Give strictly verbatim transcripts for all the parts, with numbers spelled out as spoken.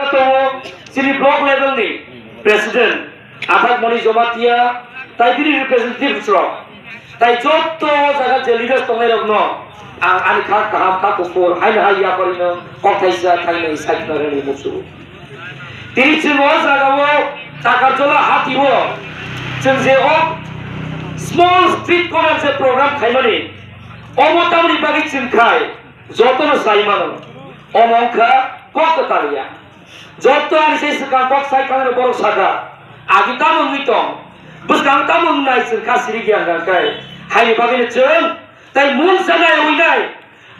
Tongo chini block level ni president Athak Moni Jomatia, tai bini representatives rok, tai jotto jaga je leaders tongnai rok no ang ani kha kaham kha kuphur haino hai yapari no kok thaisa thainwi saikna rwni muchungo. Tini chwng o jaga o Takarjola hati o chwng je o small street corner je program khaimani, omo tamni bagwi chwng khai jotono sai mano, omo wngkha kok kwtal ya. Jotto ani se swkang kok sai thangno borok saka, agi tamo wngwi tong, bwskang tamo wngnai chwng kha siri giyan rang kai. Haini bagwino chwng tai mung sanai winai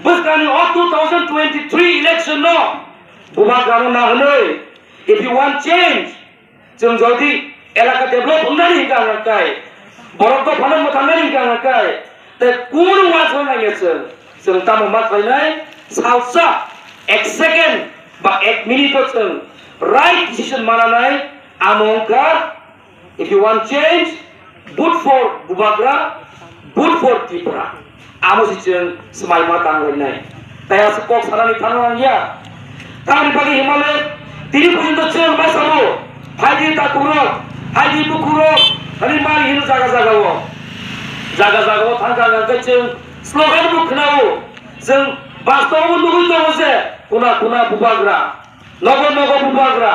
bwskangni o two thousand twenty-three election no bubagrano na hwnwi, if you want change, chwng jodi elaka develop wngnani hwnkha hwnka kai, borok dophano mwthangnani hwnkha hwnka kai, tei kunu uansukna nangya chwng. Chwng tamo ma khlainai, salsa, ek second ba ek minute o chwng right decision mananai, amo wngkha, if you want change, vote for Bubagra, vote for Tripura. Amo si chwng swmai ma tang lainai. Tai aswk kok sanani thangna nangya. Tamni bagwi himale tini porjonto chwng ma sabo, phaidi takhuk rok, phaidi bukhuk rok, ani mari hino jaga jaga o. Jaga jaga o thangkha hwnkhe chwng slogan bo khwnao. Chwng bastobo nugwi tongo je kuna kuna Bubagra, nogo nogo Bubagra,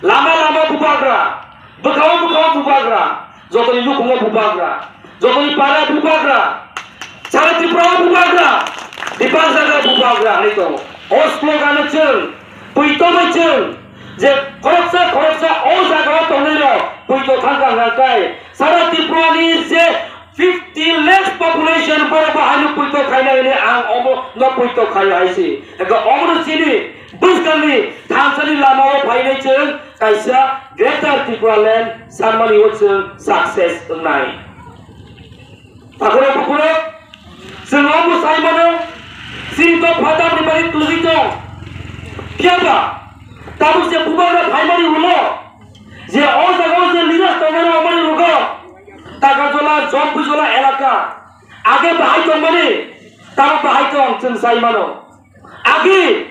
lama lama Bubagra, bwkhao bwkhao Bubagra, jotoni nukhungo Bubagra, jotoni para Bubagra, sara Tripura o Bubagra, bebak jaga Bubagra hinwi tongo. O slogan no chwng, poito bai chwng, je khoroksa khoroksa o jaga o tongnai rok poito thangkha hwnkha kai, sara Tripura ni je fifty lakhs population borok bo haino poito khainai hwnwi ang omo no poito khaio hai se. Ego omo no chini bwskangni thansani lama o phainai chwng kaisa Greater Tripura Land sanmani o chwng success wngnai. Takhurok bukhurok chwng omo sai mano chini to phatamni bagwi kwlwgwi tong. Phiya ba tabuk je Bubagra phaimani ulo je o jaga o je leaders tongnai rok mani rugo Takarjola, Jompuijola elaka. Age bahai tongmani, tamo bahai tong chwng sai mano. Age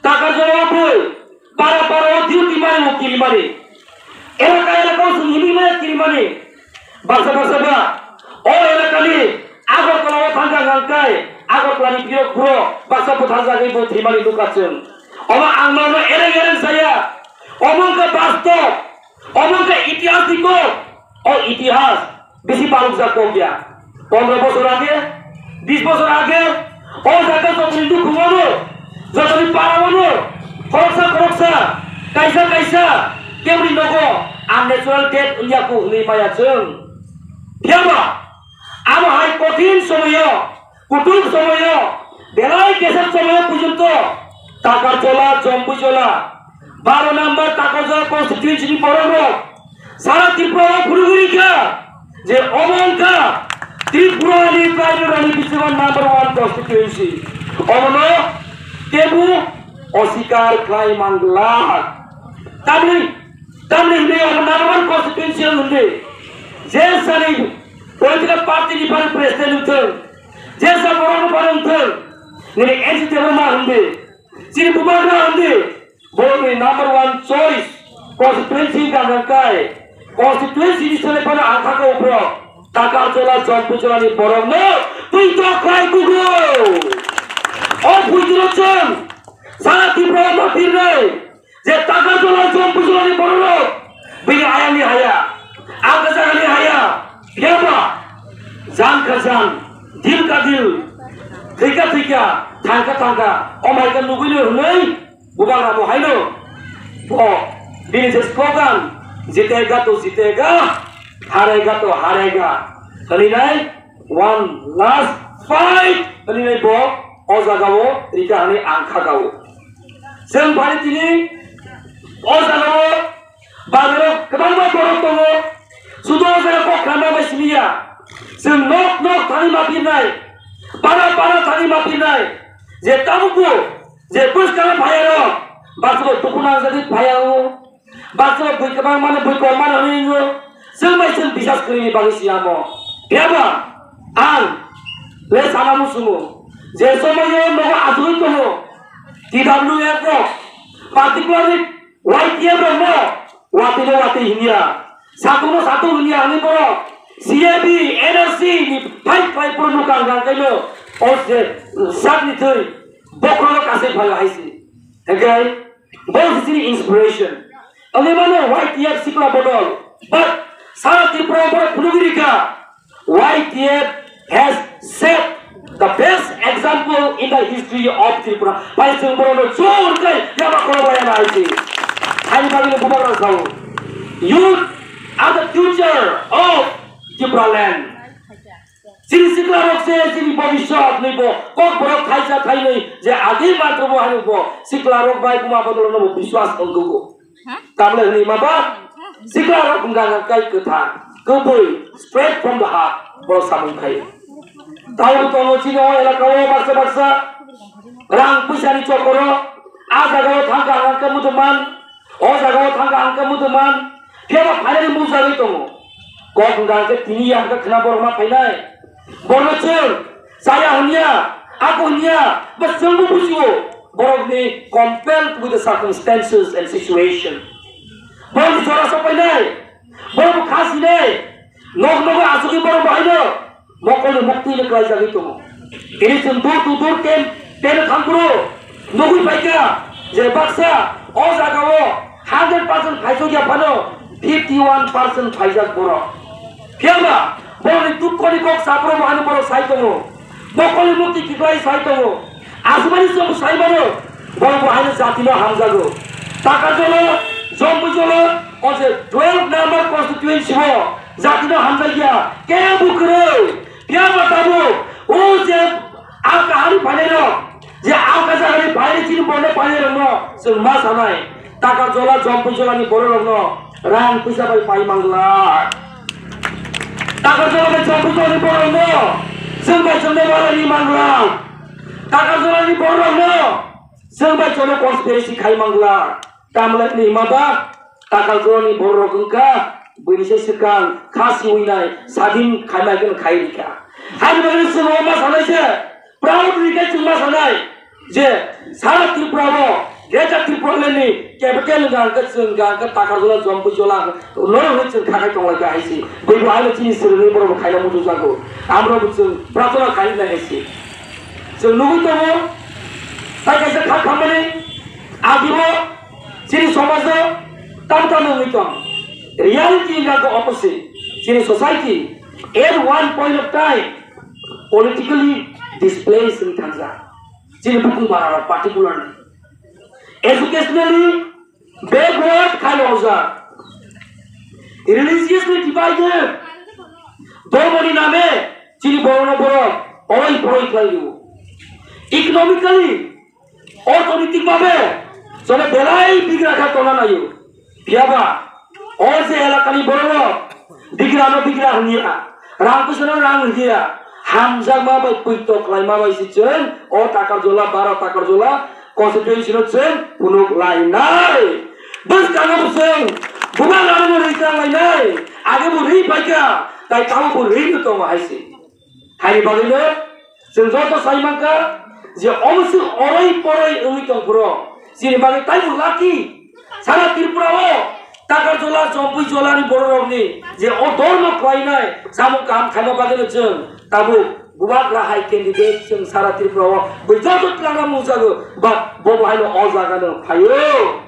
Takarjola o bui para para o duty mani o kirimani. Elaka elaka o chwng himwi maya kirimani. Baksa baksa ba o elakani Agartala o thangkha hwnkha kai Agartala ni phiyok phuro baksa bwtharjagwi bo thwimani nukha chwng. Omo ang norno ereng ereng saya. Omo wngkha bastob. Omo wngkha itihas ni kok. O itihas bisi balukjak kok ya. Pondro bosor age, bis bosor age, o jaga jotoni nukhungmano, jotoni paramano, khoroksa khoroksa, kaisa kaisa, keboni nogo unnatural death wngya kho hwnwi maya chwng. Phiyaba, amo hai kothin somoyo, kutung somoyo, belai kesar somoyo porjonto, Takarjola, Jompuijola, baro number Takarjola constituency ni borok rok sara Tripura o phunugwi rikha je omo wngkha Tripura ni tribal rani bisingo number one constituency. Omono kebu osikar khlai manglak. Tamni, tamni hwnwi omo number one constituency wng hwnwi je sani political party ni phano president wngthwng, je sa borok no phano wngthwng, nini N C T ma hwnwi, chini Bubagra hwnwi, borokni number one choice constituency wngkha hwnkhai, constituency ni seleng phano ang kha khe uphro Takarjola, Jompuijola ni borokno puito khlai kugo. O puitoro chwng sara Tripura ma phirnai je Takarjola, Jompuijola ni borok rok bini ayang ni haya, ang khe jaga ni haya, phiya ba jang kha jang, dil ka dil, thwi ka thwi ka, thang ka thang ka, o mai ka nugwi no hwnwi. Bubagra bo haino bo bini je slogan, "Jitega to jitega, harega to harega," hwnwi nai one last fight hwnwi nai bo o jaga o rika hwnwi ang kha kha o. Chwng phai tini o jaga o bazar o kwbangma borok tongo, sudo o jaga kok khlama bai simi ya. Chwng nok nok thani ma pirnai, para para thani ma pirnai, je tabuk bo je bwskang phai rok, baksa bo tuku nang jadi phai o, baksa bo bui kwbang mano bui kom mano hwnwi o, chwng bai chwng bisas kwrwini bagwi si amo. Phiya ba ang le sana muchungo, je somoyo nogo achugwi tongo, T W F rok, particularly Y T F rokno watwi no watwi hinya, satung no satung hinya hinwi borok C A B, N R C ni fight khlai phuru nukha hwnkha hwnkhe no o je sakni thwi bokhorogo kasai phaio hai se. Hwnkhe bo se chini inspiration. Wngwi mano Y T F sikla bodol, but sara Tripura borok phunugwi rikha. Y T F has set the best example in the history of Tripura. Bai chwng borokno jor khe yaba khorok laiya na hai se. Haini bagwi no bubagra sao. Youth are the future of Tripura land. Chini sikla rok se chini bobiswt ni bo kok borok thaisa thainwi je agi manthrobo haino bo sikla rok bai buma bodol no bo biswas ongkugo. Tamle hwnwi ma ba sikla rok wngkha hwnka kai kwthar kubui straight from the heart bo samung khai. Tao tongo chini o elaka o baksa baksa rang puisa ni chokoro a jaga o thangkha hwnka muduman o jaga o thangkha hwnka muduman phiya ba phainani mujagwi tongo. Kok hwnka hwnkhe tini ya hwnka khwna borok ma phainai. Borokno chwng chaya hwnya, ako hwnya, ba chwngbo bujio borokni compelled with the circumstances and situation. Borokni jora sopainai, borokbo kha sinai, nok nogo achugwi borok bahaino mokolni muktwino klaijagwi tongo. Tini chwng dur to dur ten, ten thangphuru nugwi phaikha je baksa o jagao hundred percent phaijak ya phano fifty one percent phaijak borok. Phiya ba, borokni dukkoni kok saphuru bo ano borok sai tongo. Mokolni mukti kiklai sai tongo. Aswkmani chwng sai mano, borok bo haino jatino hamjago. Takarjala, Jombijala, o je twelve number constituency bo jatino hamjakya, kebo kwrwi. Phiya ba tabuk, o je alka hani phainairok, je alka jagani phainai chini borno phainairokno chwng ma sanai. Takarjala, Jombijala ni bororokno rang puisa bai pai mangla. Takarjala bai Jombijala ni bororokno chwng bai chwngno ma ri mangla. Takarjala ni bororokno chwng bai chwngno conspiracy khai mangla. Tamle ni ma ba Takarjala ni bororok wngkha buini se swkang kha siwi nai sadin khai mai khe khai rikha. Haini bagwi chwng o ma sanai se. Proud ni khe chwng ma sanai je sara Tripura o Greater Tripura Land ni capital wngkha hwnkhe chwng wngkha hwnkhe Takarjala, Jombijala no hwnwi chwng kha khai tong lai kha hai se. Bwbo haino chini swrwngwi borok bo khaina muchung jago. Amro bo chwng prarthana khai nai hai se. Chwng nugwi tongo tai kaisa kha khammani agibo chini somajo tamo tamo wngwi tong. Reality wngkha khe opposite. Chini society at one point of time politically displaced wng thangjak. Chini bukung bara rok particularly educationally backward khai ojak, religiously divided, dhormoni name chini borokno borok oroi poroi khlai o, economically, orthonoitik babe chwngno belai bigra kha tongna naio. Phiya ba o je elakani bororok bigrano bigra hwnya, rang puisano rang hwnya, hamjakma bai puito khlaima bai se chwng o Takarjala, baro Takarjala constituency no chwng phunuk lainai. Bwskango bo chwng bubagrano rwi chang lainai, age bo rwi paikha, tai tabuk bo rwi no tongo hai se. Haini bagwino chwng joto sai mankha je omo chwng oroi poroi wngwi tong phuru chini bagwi taibo lucky. Sara Tripura o Takarjala, Jombijala ni bororokni je o dormo khlainai samung kaham khaima bagwino chwng tabuk bubagra hai candidate chwng sara Tripura o bui joto twlangno mungjago, but bo bo haino o jagano phaio.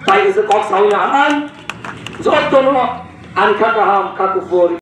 Tai kisa kok sawi na ang jotono ani kha kaham kha kuphur.